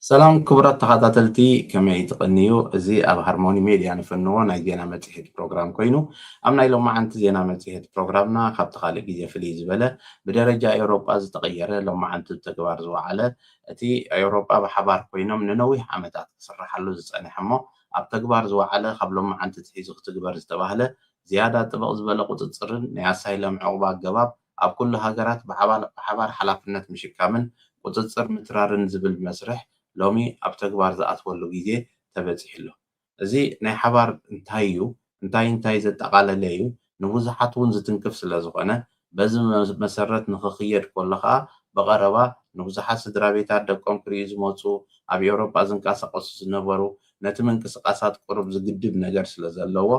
ሰላም ክቡራት ተኸታተልቲ፣ ከመይ ትቕንዩ? እዚ ኣብ ሃርሞኒ ሜድያ ንፍንዎ ናይ ዜና መጽሔት ፕሮግራም ኮይኑ፣ ኣብ ናይ ሎማዓንቲ ዜና መጽሔት ፕሮግራምና ካብቲ ካልእ ግዜ ፍልይ ዝበለ ብደረጃ ኤውሮጳ ዝተቐየረ ሎማዓንቲ ተግባር ዝወዓለ እቲ ኤውሮጳ ብሓባር ኮይኖም ንነዊሕ ዓመታት ክስርሓሉ ዝጸንሐ እሞ ኣብ ተግባር ዝወዓለ ካብ ሎማዓንቲ ትሒዙ ክትግበር ዝተባህለ ዝያዳ ጥብቕ ዝበለ ቁጽጽርን ናይ ኣሳይለም ዕቑባ ኣገባብ ኣብ ኩሉ ሃገራት ብሓባር ሓላፍነት ምሽካምን ቁጽጽር ምትራርን ዝብል መስርሕ ሎሚ ኣብ ተግባር ዝኣትወሉ ግዜ ተበጺሑ ኣሎ። እዚ ናይ ሓባር እንታይ እዩ? እንታይ እንታይ ዘጠቓለለ እዩ? ንብዙሓት እውን ዝትንክፍ ስለ ዝኾነ በዚ መሰረት ንኽኽየድ ከሎ ከዓ ብቐረባ ንብዙሓት ስድራ ቤታት ደቆም ክርእዩ ዝመፁ ኣብ ኤውሮጳ ዝንቀሳቐሱ ዝነበሩ ነቲ ምንቅስቃሳት ቁሩብ ዝግድብ ነገር ስለ ዘለዎ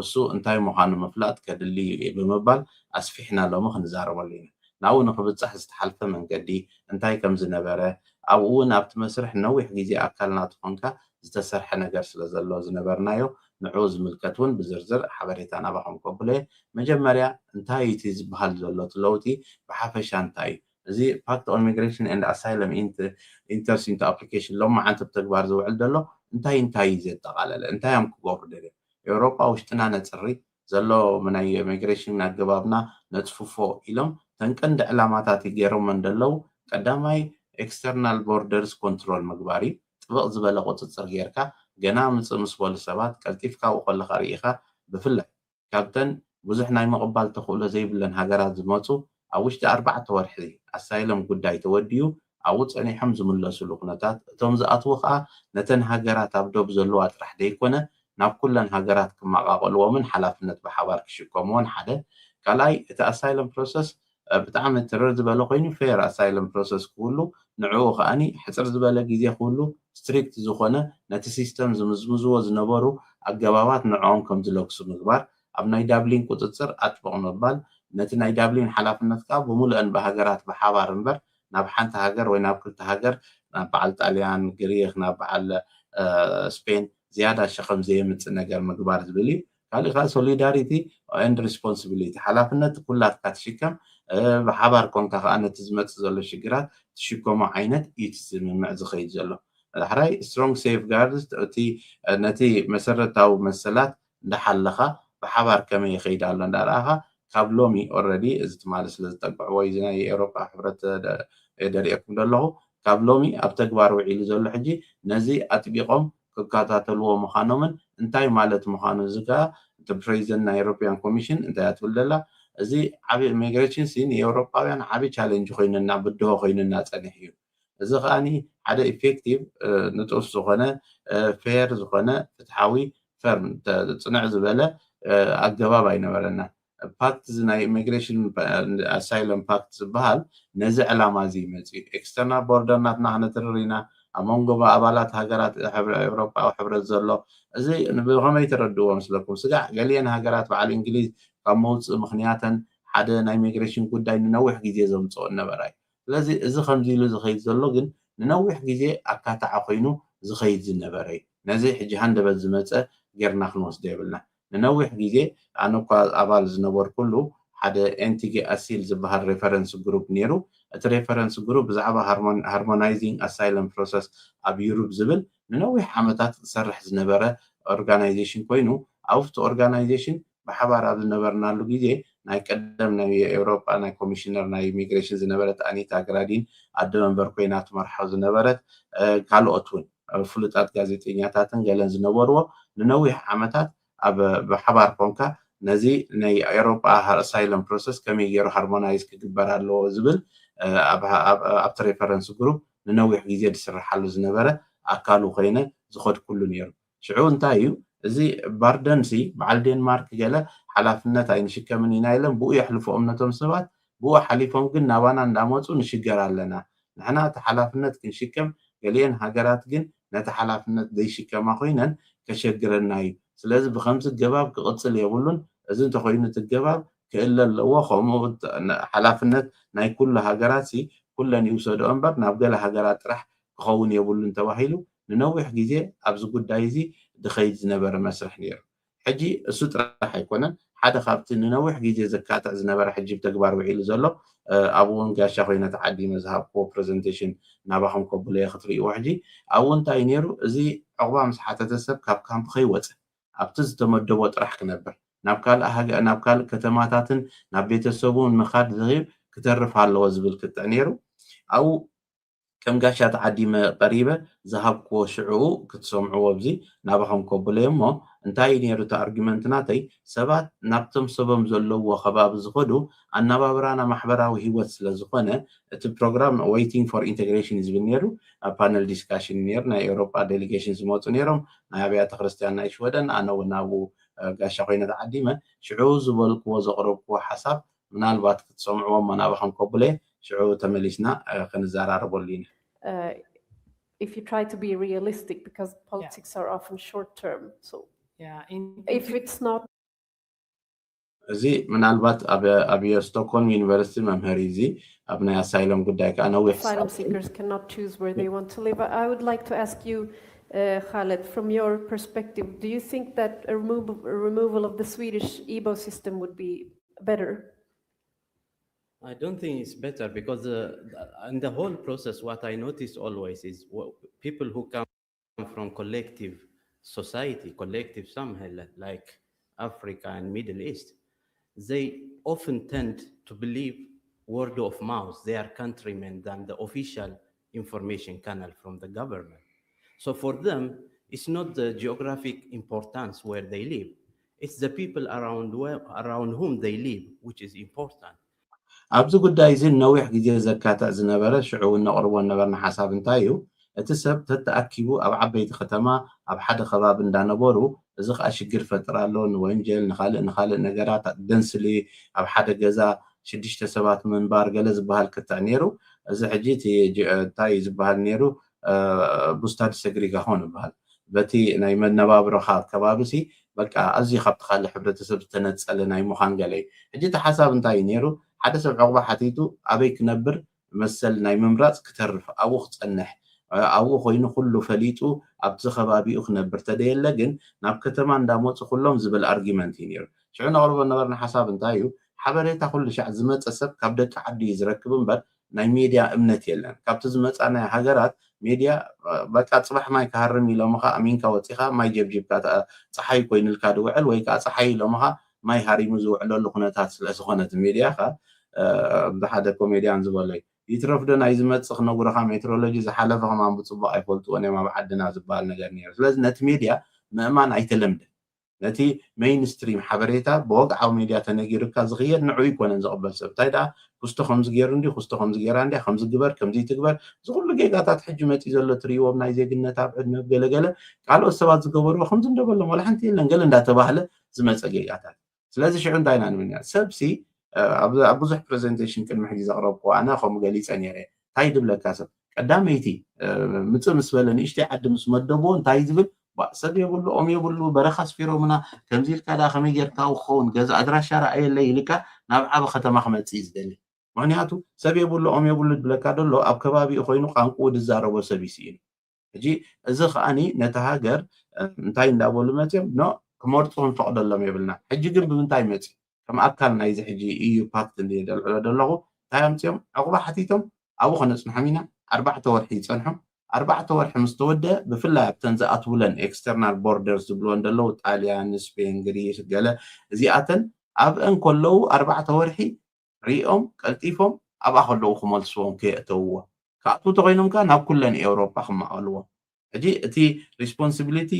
እሱ እንታይ ምዃኑ ምፍላጥ ከድሊ እዩ ብምባል ኣስፊሕና ሎሚ ክንዛረበሉ ኢና። ናብኡ ንኽብጻሕ ዝተሓልፈ መንገዲ እንታይ ከም ዝነበረ ኣብኡ እውን ኣብቲ መስርሕ ነዊሕ ግዜ ኣካል ናቱ ኮንካ ዝተሰርሐ ነገር ስለ ዘሎ ዝነበርናዮ ንዕኡ ዝምልከት እውን ብዝርዝር ሓበሬታ ናባኹም ከብሎ እየ። መጀመርያ እንታይ እቲ ዝበሃል ዘሎ እቲ ለውጢ ብሓፈሻ እንታይ እዩ? እዚ Pact on Migration and Asylum enters into application ሎም መዓንቲ ብተግባር ዝውዕል ዘሎ እንታይ እንታይ እዩ ዘጠቓለለ? እንታይ እዮም ክገብሩ ደልዮም? ኤውሮጳ ውሽጥና ነፅሪ ዘሎ ናይ ሚግሬሽን ኣገባብና ነፅፍፎ ኢሎም ተን ቀንዲ ዕላማታት ገይሮም እንደለዉ ቀዳማይ external borders control ምግባር እዩ። ጥብቕ ዝበለ ቁፅፅር ጌርካ ገና ምፅእ ምስ በሉ ሰባት ቀልጢፍካ ኣብኡ ከለኻ ርኢኻ ብፍላይ ካብተን ብዙሕ ናይ ምቕባል ተኽእሎ ዘይብለን ሃገራት ዝመፁ ኣብ ውሽጢ ኣርባዕተ ወርሒ ኣሳይለም ጉዳይ ተወዲኡ ኣብኡ ፀኒሖም ዝምለሱሉ ኩነታት እቶም ዝኣትዉ ከዓ ነተን ሃገራት ኣብ ዶብ ዘለዋ ጥራሕ ዘይኮነ ናብ ኩለን ሃገራት ክመቓቐልዎምን ሓላፍነት ብሓባር ክሽከምዎን ሓደ። ካልኣይ እቲ ኣሳይለም ፕሮሰስ ብጣዕሚ ትርር ዝበለ ኮይኑ ፌር ኣሳይለም ፕሮሰስ ክህሉ ንዕኡ ከዓኒ ሕፅር ዝበለ ግዜ ክህሉ ስትሪክት ዝኾነ ነቲ ሲስተም ዝምዝምዝዎ ዝነበሩ ኣገባባት ንዕኦም ከም ዝለግሱ ምግባር ኣብ ናይ ዳብሊን ቁፅፅር ኣጥብቕ ምባል ነቲ ናይ ዳብሊን ሓላፍነት ከዓ ብምሉአን ብሃገራት ብሓባር እምበር ናብ ሓንቲ ሃገር ወይ ናብ ክልተ ሃገር ናብ በዓል ጣልያን ግሪክ ናብ በዓል ስፔን ዝያዳ ሸኸም ዘየምፅእ ነገር ምግባር ዝብል እዩ። ካልእ ከዓ ሶሊዳሪቲ ኤንድ ሪስፖንሲቢሊቲ ሓላፍነት ኩላትካ ትሽከም ብሓባር ኮንካ ከዓ ነቲ ዝመፅእ ዘሎ ሽግራት ትሽከሞ ዓይነት እዩ ስምምዕ ዝኸይድ ዘሎ። ዳሕራይ ስትሮንግ ሴፍ ጋርድ እቲ ነቲ መሰረታዊ መሰላት እንዳሓለኻ ብሓባር ከመይ ይኸይድ ኣሎ እንዳረኣኻ ካብ ሎሚ ኦረዲ እዚ ትማሊ ስለ ዝጠቅዕዎ እዩ ናይ ኤውሮጳ ሕብረት ደሪኤኩም ዘለኹ ካብ ሎሚ ኣብ ተግባር ውዒሉ ዘሎ ሕጂ ነዚ ኣጥቢቖም ክከታተልዎ ምዃኖምን እንታይ ማለት ምዃኑ እዚ ከዓ እቲ ፕሬዚደንት ናይ ኤሮፒያን ኮሚሽን እንታይ እያ ትብል ዘላ እዚ ዓብ ኢሚግሬሽን ሲ ንኤውሮጳውያን ዓብ ቻለንጅ ኮይኑና ብድሆ ኮይኑና ፀኒሕ እዩ እዚ ከዓኒ ሓደ ኢፌክቲቭ ንጡፍ ዝኾነ ፌር ዝኾነ ፍትሓዊ ፈርም ፅንዕ ዝበለ ኣገባብ ኣይነበረና ፓክት እዚ ናይ ኢሚግሬሽን ኣሳይለም ፓክት ዝበሃል ነዚ ዕላማ እዚ ይመፅ እዩ ኤክስተርናል ቦርደር ናትና ክነትርር ኢና ኣብ መንጎ ኣባላት ሃገራት ኤውሮጳዊ ሕብረት ዘሎ እዚ ብኸመይ ተረድዎ ምስለኩም ስጋዕ ገሊአን ሃገራት በዓል እንግሊዝ ካብ መውፅእ ምክንያተን ሓደ ናይ ኢሚግሬሽን ጉዳይ ንነዊሕ ግዜ ዘምፅኦ ነበራ እዩ ስለዚ እዚ ከምዚ ኢሉ ዝኸይድ ዘሎ ግን ንነዊሕ ግዜ ኣካታዓ ኮይኑ ዝኸይድ ዝነበረ እዩ ነዚ ሕጂ ሃንደበት ዝመፀ ጌርና ክንወስዶ የብልና ንነዊሕ ግዜ ኣነ እኳ ኣባል ዝነበርኩሉ ሓደ ኤንቲጌ ኣሲል ዝበሃል ሬፈረንስ ግሩፕ ነይሩ እቲ ሬፈረንስ ግሩፕ ብዛዕባ ሃርሞናይዚንግ ኣሳይለም ፕሮሰስ ኣብ ዩሩብ ዝብል ንነዊሕ ዓመታት ዝሰርሕ ዝነበረ ኦርጋናይዜሽን ኮይኑ ኣብቲ ኦርጋናይዜሽን ብሓባር ኣብ ዝነበርናሉ ግዜ ናይ ቀደም ናይ ኤውሮጳ ናይ ኮሚሽነር ናይ ኢሚግሬሽን ዝነበረት ኣኒታ ግራዲን ኣደ መንበር ኮይና ትመርሖ ዝነበረት ካልኦት እውን ፍሉጣት ጋዜጠኛታትን ገለን ዝነበርዎ ንነዊሕ ዓመታት ኣብ ብሓባር ኮንካ ነዚ ናይ ኤውሮጳ ኣሳይለም ፕሮሰስ ከመይ ገይሩ ሃርሞናይዝ ክግበር ኣለዎ ዝብል ኣብቲ ሬፈረንስ ግሩፕ ንነዊሕ ግዜ ዝስርሓሉ ዝነበረ ኣካሉ ኮይነ ዝኸድኩሉ ነይሩ ሽዑ እንታይ እዩ እዚ ባርደን ሲ በዓል ዴንማርክ ገለ ሓላፍነት ኣይንሽከምን ኢና ኢሎም ብኡ የሕልፎም ነቶም ሰባት ብኡ ሓሊፎም ግን ናባና እንዳመፁ ንሽገር ኣለና ንሕና እቲ ሓላፍነት ክንሽከም ገሊአን ሃገራት ግን ነቲ ሓላፍነት ዘይሽከማ ኮይነን ከሸግረና እዩ ስለዚ ብከምዚ ገባብ ክቕፅል የብሉን እዚ እንተኮይኑ እቲ ገባብ ክእለ ኣለዎ ከምኡ ሓላፍነት ናይ ኩሉ ሃገራት ሲ ኩለን ይውሰድኦ እምበር ናብ ገለ ሃገራት ጥራሕ ክኸውን የብሉን ተባሂሉ ንነዊሕ ግዜ ኣብዚ ጉዳይ እዚ ዝኸይድ ዝነበረ መስርሕ ነይሩ። ሕጂ እሱ ጥራሕ ኣይኮነን፣ ሓደ ካብቲ ንነዊሕ ግዜ ዘካትዕ ዝነበረ ሕጂ ብተግባር ውዒሉ ዘሎ፣ እ፣ ኣብኡ እውን ጋሻ ኮይነ ተዓዲመ ዝሃብክዎ ፕረዘንቴሽን ናባኹም ከብሎ እየ ክትርእይዎ። ሕጂ ኣብኡ እንታይ እዩ ነይሩ? እዚ ዕቑባ ምስ ሓተተ ሰብ ካብ ካምፕ ከይወፀ ኣብቲ ዝተመደቦ ጥራሕ ክነብር፣ ናብ ካልእ ሃገ-፣ ናብ ካልእ ከተማታትን ናብ ቤተሰቡን ምኻድ ዝህብ ክተርፍ ኣለዎ ዝብል ክትዕ ነይሩ። ኣብኡ ከም ጋሻ ተዓዲመ ቀሪበ ዝሃብክዎ ሽዕኡ ክትሰምዕዎ ኣብዚ ናባኹም ከብሎ እየ። እሞ እንታይ እዩ ነይሩ እቲ ኣርጊመንት ናተይ? ሰባት ናብቶም ሰቦም ዘለውዎ ከባቢ ዝኸዱ ኣነባብራና ማሕበራዊ ህይወት ስለ ዝኾነ እቲ ፕሮግራም ዌይቲንግ ፎር ኢንቴግሬሽን እዩ ዝብል ነይሩ። ኣብ ፓነል ዲስካሽን ነይሩ፣ ናይ ኤውሮጳ ዴሊጌሽን ዝመፁ ነይሮም፣ ናይ ኣብያተ ክርስቲያን ናይ ሽወደን፣ ኣነ እውን ኣብኡ እ፣ ጋሻ ኮይነ ተዓዲመ። ሽዑ ዝበልክዎ ዘቕረብክዎ ሓሳብ ምናልባት ክትሰምዕዎ እሞ ናባኹም ከብሎ እየ። ሽዑ ተመሊስና እ፣ ክንዘራረበሉ ኢና። Uh, if you try to be realistic, because politics are often short term, so Yeah, in, if it's not እዚ ምናልባት ኣብ ኣብ ስቶክሆልም ዩኒቨርሲቲ መምህር እዩ። እዚ ኣብ ናይ ኣሳይሎም ጉዳይ ከዓ ነዊሕ asylum seekers cannot choose where they want to live. I I would like to ask you, uh, Khaled, from your perspective, do you think that a, remov- a removal of the Swedish E B O system would be better? I don't think it's better because uh, in the whole process, what I notice always is wha- people who come from collective society, collective samhälle, like Africa and Middle East, they often tend to believe word of mouth, their countrymen, than the official information channel from the government. So for them, it's not the geographic importance where they live, it's the people around, where, around whom they live, which is important. ኣብዚ ጉዳይ እዚ ነዊሕ ግዜ ዘካትዕ ዝነበረ ሽዑ እውን ነቕርቦ ነበርና ሓሳብ እንታይ እዩ? እቲ ሰብ ተተኣኪቡ ኣብ ዓበይቲ ከተማ ኣብ ሓደ ከባቢ እንዳነበሩ እዚ ከዓ ሽግር ፈጥር ኣሎ፣ ንወንጀል ንኻልእ ንኻልእ ነገራት ደንስሊ ኣብ ሓደ ገዛ ሽዱሽተ ሰባት ምንባር ገለ ዝበሃል ክትዕ ነይሩ። እዚ ሕጂ እቲ ጂ- እንታይ እዩ ዝበሃል ነይሩ? ቡስታድ ሰግሪጋሆን ይበሃል። በቲ ናይ መነባብሮኻ ከባቢ ሲ በቃ ኣዝዩ ካብቲ ካልእ ሕብረተሰብ ዝተነጸለ ናይ ምዃን ገለ እዩ። ሕጂ እቲ ሓሳብ እንታይ እዩ ነይሩ? ሓደ ሰብ ዕቑባ ሓቲቱ ኣበይ ክነብር መሰል ናይ ምምራፅ ክተርፍ ኣብኡ ክፀንሕ ኣብኡ ኮይኑ ኩሉ ፈሊጡ ኣብቲ ከባቢኡ ክነብር ተደየለ ግን ናብ ከተማ እንዳመፁ ኩሎም ዝብል ኣርጊመንት እዩ ነይሩ። ሽዑ ነቕርቦ ነበርና ሓሳብ እንታይ እዩ? ሓበሬታ ኩሉ ሻዕ ዝመፀ ሰብ ካብ ደቂ ዓዱ እዩ ዝረክብ እምበር ናይ ሜድያ እምነት የለን። ካብቲ ዝመፃናዮ ሃገራት ሜድያ በቃ ፅባሕ ማይ ክሃርም ኢሎምኻ ኣሚንካ ወፂኻ ማይ ጀብጂብካ ፀሓይ ኮይኑልካ ድውዕል ወይ ከዓ ፀሓይ ኢሎምኻ ማይ ሃሪሙ ዝውዕለሉ ኩነታት ስለ ዝኾነ እቲ ሜድያ ኸ ብሓደ ኮሜድያን ዝበሎ እዩ። ይትረፍ ዶ ናይ ዝመፅእ ክነግሮኻ ሜትሮሎጂ ዝሓለፈ ከማን ብፅቡቕ ኣይፈልጥዎን እዮም ኣብ ዓድና ዝበሃል ነገር ነይሩ። ስለዚ ነቲ ሜድያ ምእማን ኣይተለምደ። ነቲ ሜይንስትሪም ሓበሬታ ብወግዓዊ ሜድያ ተነጊሩካ ዝኽየድ ንዑ ይኮነን ዝቕበል ሰብ እንታይ ደኣ ክስቶ ከምዚ ገይሩ እንዲ ክስቶ ከምዚ ገይራ እንዲያ ከምዚ ግበር ከምዚ ትግበር እዚ ኩሉ ጌጋታት ሕጂ መፂ ዘሎ ትርእይዎም ናይ ዜግነት ኣብ ዕድመ ገለገለ ካልኦት ሰባት ዝገበርዎ ከምዚ እንደበሎም ዋላ ሓንቲ የለን ገለ እንዳተባህለ ዝመፀ ጌጋታት። ስለዚ ሽዑ እንታይ ኢና ንብል ና ሰብሲ ኣብ ብዙሕ ፕሬዘንቴሽን ቅድሚ ሕጂ ዘቕረብኩ ኣነ ከምኡ ገሊፀ ነይረ። እንታይ ድብለካ ሰብ ቀዳመይቲ ምፅእ ምስ በለ ንእሽተይ ዓዲ ምስ መደብዎ እንታይ ዝብል ሰብ የብሉ ኦም የብሉ በረኻ ኣስፊሮምና ከምዚ ኢልካ ዳ ከመይ ጌርካ ክኸውን ገዛ ኣድራሻ ረኣየለይ ኢልካ ናብ ዓበ ከተማ ክመፅእ እዩ ዝደሊ። ምክንያቱ ሰብ የብሉ ኦም የብሉ ድብለካ ደሎ ኣብ ከባቢኡ ኮይኑ ቋንቁኡ ዝዛረቦ ሰብ ይስኢኑ። ሕጂ እዚ ከዓኒ ነቲ ሃገር እንታይ እንዳበሉ መፅዮም ኖ ክመርፁ ክንፈቕደሎም የብልና። ሕጂ ግን ብምንታይ መፅዩ ከም ኣካል ናይዚ ሕጂ ኢዩ ፓክት እንድየ ደልዕሎ ደለኹ እንታይ ኣምፅዮም ዕቑባ ሓቲቶም ኣብኡ ከነፅንሖም ኢና። ኣርባዕተ ወርሒ ይፀንሖም። ኣርባዕተ ወርሒ ምስ ተወደአ ብፍላይ ኣብተን ዝኣትውለን ኤክስተርናል ቦርደርስ ዝብልወን ደለዉ ጣልያን፣ ስፔን፣ ግሪስ ገለ እዚኣተን ኣብአን ከለዉ ኣርባዕተ ወርሒ ሪኦም ቀልጢፎም ኣብኣ ከለዉ ክመልስዎም ከየእተውዎ ክኣትዉ ተኮይኖም ከዓ ናብ ኩለን ኤውሮጳ ክማቐልዎ። ሕጂ እቲ ሪስፖንሲቢሊቲ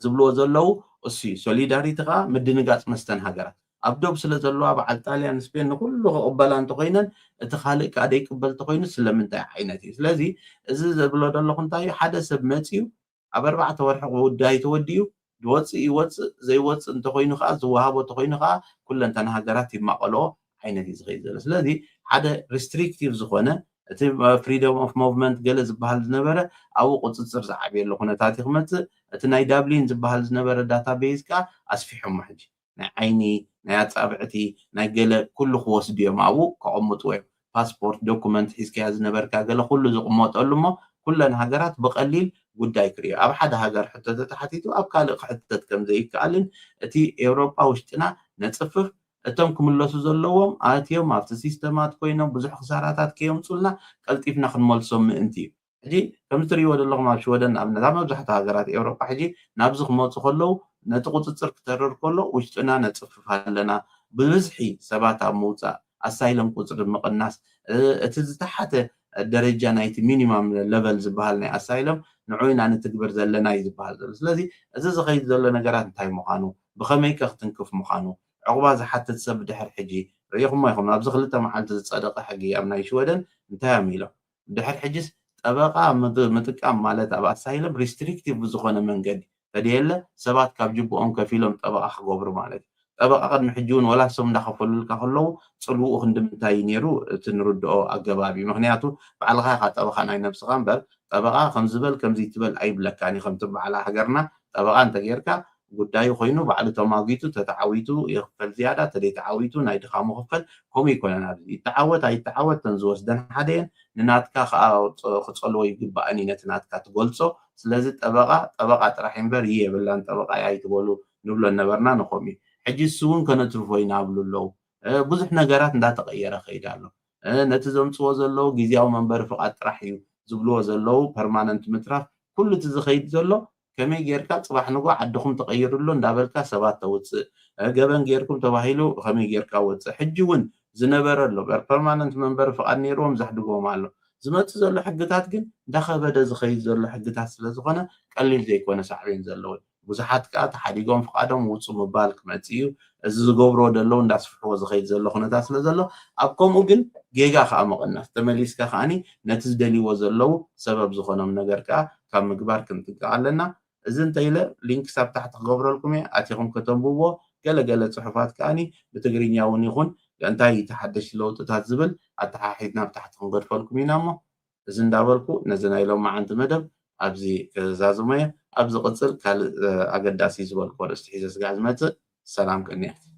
ዝብልዎ ዘለዉ እሱ እዩ። ሶሊዳሪቲ ከዓ ምድንጋፅ መስተን ሃገራት ኣብ ዶብ ስለ ዘለዋ በዓል ጣልያን ስፔን ንኩሉ ክቕበላ እንተኮይነን እቲ ካልእ ከዓ ደይቅበል ተኮይኑ ስለምንታይ ዓይነት እዩ? ስለዚ እዚ ዘብሎ ዘለኹ እንታይ እዩ ሓደ ሰብ መፅዩ ኣብ ኣርባዕተ ወርሒ ጉዳይ ተወዲኡ ዝወፅእ ይወፅእ ዘይወፅእ እንተኮይኑ ከዓ ዝወሃቦ እንተኮይኑ ከዓ ኩለንተና ሃገራት ይማቐልኦ ዓይነት እዩ ዝኸይድ ዘሎ። ስለዚ ሓደ ሪስትሪክቲቭ ዝኾነ እቲ ፍሪደም ኦፍ ሞቭመንት ገለ ዝበሃል ዝነበረ ኣብኡ ቁፅፅር ዝዓብየሉ ኩነታት እዩ ክመፅእ። እቲ ናይ ዳብሊን ዝበሃል ዝነበረ ዳታቤዝ ከዓ ኣስፊሖሞ ሕጂ ናይ ዓይኒ ናይ ኣፃብዕቲ ናይ ገለ ኩሉ ክወስዱ እዮም ኣብኡ ከቐምጥዎ እዮም። ፓስፖርት ዶኩመንት ሒዝካዮ ዝነበርካ ገለ ኩሉ ዝቕመጠሉ እሞ ኩለን ሃገራት ብቐሊል ጉዳይ ክርእዮ ኣብ ሓደ ሃገር ሕቶ ተተሓቲቱ ኣብ ካልእ ክሕተት ከም ዘይከኣልን እቲ ኤውሮጳ ውሽጥና ነፅፍፍ። እቶም ክምለሱ ዘለዎም ኣትዮም ኣብቲ ሲስተማት ኮይኖም ብዙሕ ክሳራታት ከየምፁልና ቀልጢፍና ክንመልሶም ምእንቲ እዩ። ሕጂ ከምዚ ትሪእዎ ዘለኹም ኣብ ሽወደን ንኣብነት ኣብ መብዛሕትኡ ሃገራት ኤውሮጳ ሕጂ ናብዚ ክመፁ ከለዉ ነቲ ቁፅፅር ክተርር ከሎ ውሽጥና ነፅፍፍ ኣለና። ብብዝሒ ሰባት ኣብ ምውፃእ ኣሳይለም ቁፅሪ ምቕናስ እቲ ዝተሓተ ደረጃ ናይቲ ሚኒማም ለቨል ዝበሃል ናይ ኣሳይለም ንዑ ኢና ንትግብር ዘለና እዩ ዝበሃል ዘሎ። ስለዚ እዚ ዝኸይድ ዘሎ ነገራት እንታይ ምዃኑ፣ ብኸመይ ከ ክትንክፍ ምዃኑ፣ ዕቑባ ዝሓትት ሰብ ድሕር ሕጂ ርኢኹሞ ኢኹም። ኣብዚ ክልተ መዓልቲ ዝፀደቐ ሕጊ ኣብ ናይ ሽወደን እንታይ እዮም ኢሎም? ድሕር ሕጂስ ጠበቓ ምጥ- ምጥቃም ማለት ኣብ ኣሳይለም ሪስትሪክቲቭ ብዝኾነ መንገዲ ተደየለ ሰባት ካብ ጅብኦም ከፊሎም ጠበቓ ክገብሩ ማለት እዩ። ጠበቓ ቅድሚ ሕጂ እውን ወላ እሶም እንዳኸፈሉልካ ከለዉ ፅልውኡ ክንዲ ምንታይ እዩ ነይሩ እቲ ንርድኦ ኣገባብ እዩ። ምክንያቱ ባዕልኻ ኢኻ ጠበኻ ናይ ነብስኻ እምበር ጠበቓ ከምዚ በል ከምዚ ትበል ኣይብለካን እዩ። ከምቲ በዓል ሃገርና ጠበቓ እንተጌርካ ጉዳዩ ኮይኑ ባዕሉ ተማጊቱ ተተዓዊቱ ይኽፈል ዝያዳ ተደይተዓዊቱ ናይ ድኻሙ ክፈል ከምኡ ይኮነን። ኣብዚ ይተዓወት ኣይተዓወት ተን ዝወስደን ሓደ እየን ንናትካ ከዓ ክፀልዎ ይግባእን እዩ ነቲ ናትካ ትገልፆ። ስለዚ ጠበቓ ጠበቓ ጥራሕ እምበር ይህ የብላን ጠበቓ ኣይትበሉ ንብሎ ነበርና ንኸም እዩ። ሕጂ እሱ እውን ከነትርፎ ኢና ኣብሉ ኣለዉ። ብዙሕ ነገራት እንዳተቐየረ ከይድ ኣሎ። ነቲ ዘምፅዎ ዘለዉ ግዜያዊ መንበሪ ፍቓድ ጥራሕ እዩ ዝብልዎ ዘለዉ ፐርማነንት ምትራፍ ኩሉ እቲ ዝኸይድ ዘሎ ከመይ ጌርካ ፅባሕ ንጎ ዓድኹም ተቐይሩ ኣሎ እንዳበልካ ሰባት ተውፅእ ገበን ጌርኩም ተባሂሉ ከመይ ጌርካ ወፅእ ሕጂ እውን ዝነበረ ኣሎ በር ፐርማነንት መንበሪ ፍቓድ ነይርዎም ዘሕድግዎም ኣሎ። ዝመፅእ ዘሎ ሕግታት ግን እንዳኸበደ ዝኸይድ ዘሎ ሕግታት ስለዝኾነ ቀሊል ዘይኮነ ሳዕቤን ዘለዎ ብዙሓት ከዓ ተሓዲጎም ፍቓዶም ውፁ ምባል ክመፅእ እዩ። እዚ ዝገብርዎ ዘለዉ እንዳስፍሕዎ ዝኸይድ ዘሎ ኩነታት ስለ ዘሎ ኣብ ከምኡ ግን ጌጋ ከዓ ምቕናስ ተመሊስካ ከዓኒ ነቲ ዝደልይዎ ዘለዉ ሰበብ ዝኾኖም ነገር ከዓ ካብ ምግባር ክንጥንቀቕ ኣለና። እዚ እንተኢለ ሊንክስ ኣብ ታሕቲ ክገብረልኩም እየ ኣቲኹም ከተንብብዎ። ገለገለ ፅሑፋት ከዓኒ ብትግርኛ እውን ይኹን እንታይ ተሓደሽቲ ለውጥታት ዝብል ኣተሓሒዝና ኣብ ታሕቲ ክንገድፈልኩም ኢና እሞ እዚ እንዳበልኩ ነዚ ናይ ሎማዓንቲ መደብ ኣብዚ ክዛዝሞ እየ። ኣብ ዝቕፅል ካልእ ኣገዳሲ ዝበልክዎ ኣርእስቲ ሒዘ ስጋዕ ዝመፅእ። ሰላም ቅንያት።